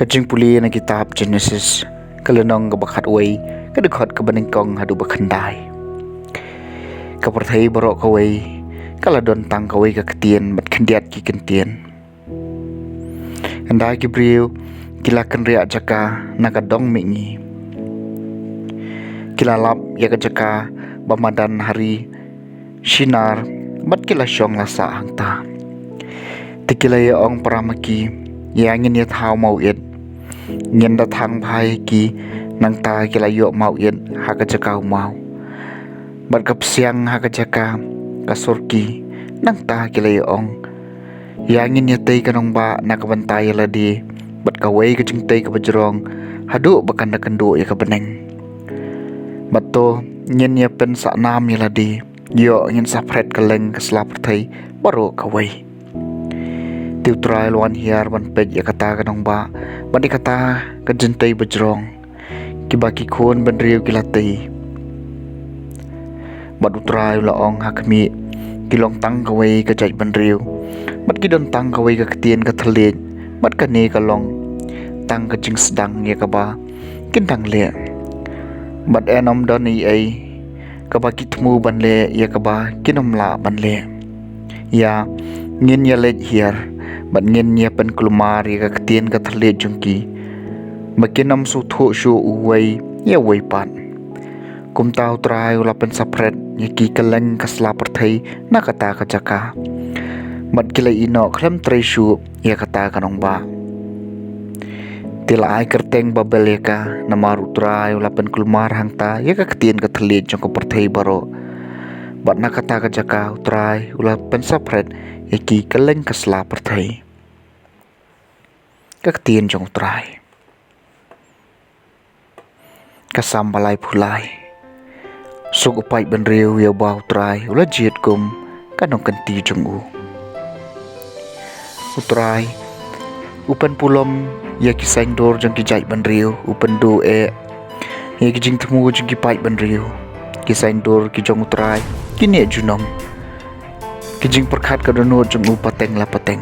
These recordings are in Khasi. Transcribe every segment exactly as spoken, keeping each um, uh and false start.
Jingpule na kitab Genesis, ka lynnong kaba khatwei, ka dkhot kaba nyngkong haduh ba khyndai. Ka pyrthei baroh kawei ka la don tang kawei ka ktien bad khyndiat ki ktien. Hynda ki briew ki la kynriah jaka na ka dong mihngi, ki la lap ïa ka jaka ba madan ha ri Shinar, bad ki la shong la sah hangta. Te ki la ïa ong para ma ki, ïa ngin ïa thaw maw ïit. Ngin da thang bha ïa ki. Nangta ki la ïoh maw ïit ha ka jaka u maw, bad ka psiang ha ka jaka ka surki. Nangta ki la ïa ong, ïa ngin ïa tei ka nongbah na ka bynta ïa lade, bad kawei ka jingtei kaba jrong, haduh ba kan da kynduh ïa ka bneng. Bad to, ngin ïa pynsahnam ïa lade. Ïoh, ngin sa phret kylleng ka sla pyrthei baroh kawei. Te U Trai u la wan hiar ban peit ïa kata ka nongbah bad ïa kata ka jingtei ba jrong, kiba ki khun bynriew ki la tei. Bad U Trai u la ong, ha khmih, ki long tang kawei ka jaitbynriew, bad ki don tang kawei ka ktien ka thylliej, bad kane ka long tang ka jingsdang ïa kaba kin dang leh. Bad yn ym don ei ei kaba ki thmu ban leh ïa kaba kin ym lah ban leh. Ïa, ngin ïa leit hiar, bad ngin ïa pynkulmar ïa ka ktien ka thylliej jong ki, ba kin ym sngewthuh shuh uwei ïa uwei pat. Kumta U Trai u la pynsaphret ïa ki kylleng ka sla pyrthei na kata ka jaka, bad ki la ïehnoh khlem trei shuh ïa kata ka nongbah. Te la ai kyrteng Babel ïa ka, namar U Trai u la pynkulmar hangta ïa ka ktien ka thylliej jong ka pyrthei baroh. Bad na kata ka jaka U Trai u la pynsaphret ïa ki kylleng ka sla pyrthei. Ka ktien jong U Trai. Ka Salm ba laiphew lai. Suk u paid bynriew ïa uba U Trai u la jied kum ka nongkynti jong u. U Trai u pynpulom ïa ki saiñdur jong ki jaitbynriew, u pynduh eh ïa ki jingthmu jong ki paid bynriew. Ki saiñdur ki jong U Trai ki neh junom, ki jingpyrkhat ka dohnud jong u pateng la pateng.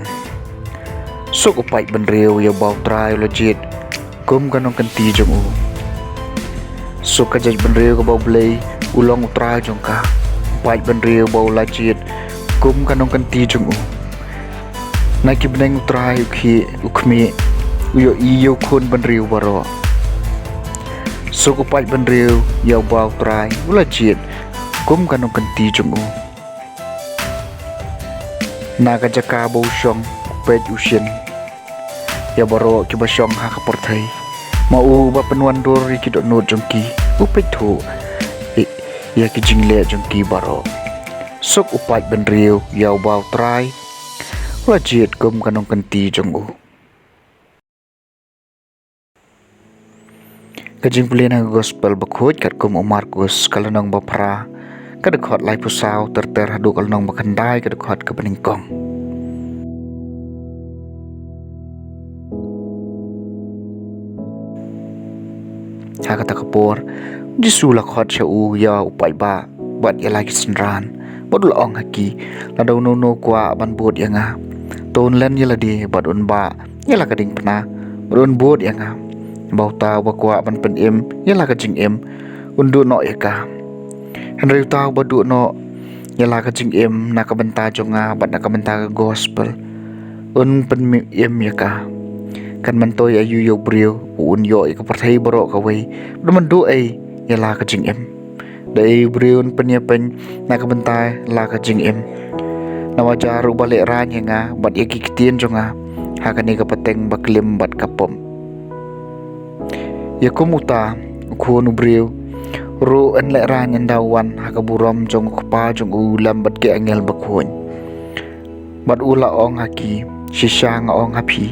Suk u paid bynriew ïa uba U Trai u la jied kum ka nongkynti jong u. Suk ka jaitbynriew kaba U Blei u long U Trai jong ka, u paid bynriew ba u la jied kum ka nongkynti jong u. Na ki bneng U Trai u khie, u khmih, u ïohi ïa u khun bynriew baroh. Suk u paid bynriew ïa uba U Trai u la jied kum ka nongkynti jong u. Na ka jaka ba u shong, u peit u shin ïa baroh kiba shong ha ka pyrthei. Ma u uba pynwandur ïa ki dohnud jong ki, u peit thuh ïa ki jingleh jong ki baroh. Suk u paid bynriew ïa uba U Trai u la jied kum ka nongkynti jong u. Ka jingpule na ka Gospel bakhuid katkum u Markus, ka lynnong ba phra, ka dkhot laiphew saw ter ter haduh ka lynnong ba khyndai, ka dkhot kaba nyngkong. Ha kata ka por, Jisu u la khot sha u ïa u paidbah bad ïa la ki synran, bad u la ong ha ki, lada uno uno kwah ban bud ïa nga, to un len ïa lade bad un bah ïa la ka diengphna, bad un bud ïa nga. Bad uta uba kwah ban pynim ïa la ka jingim, un duh noh ïa ka. Hynrei uta uba duh noh ïa la ka jingim na ka bynta jong nga bad na ka bynta ka Gospel, un pynim ïa ka. Kan myntoi aïu ïa u briew uba un ïoh ïa ka pyrthei baroh kawei, bad un duh ei ïa la ka jingim? Dei u briew un pynïapeiñ na ka bynta la ka jingim? Namar jar uba lehraiñ ïa nga bad ïa ki ktien jong nga ha kane ka pateng ba klim bad ka pop. Ïa kum uta u Khun u briew ruh yn lehraiñ ynda u wan ha ka burom jong U Kpa jong u lem bad ki angel bakhuid. Bad u la ong ha ki, shisha nga ong ha phi,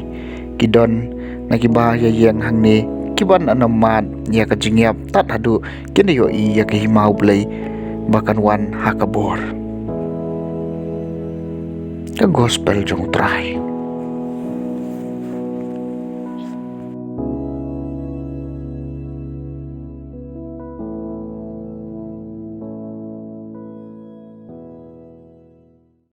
ki don na kiba ïa ïeng hangne kiban ym mad ïa ka jingïap tad haduh kin da ïohi ïa ka hima U Blei ba kan wan ha ka bor. Ka Gospel jong U Trai.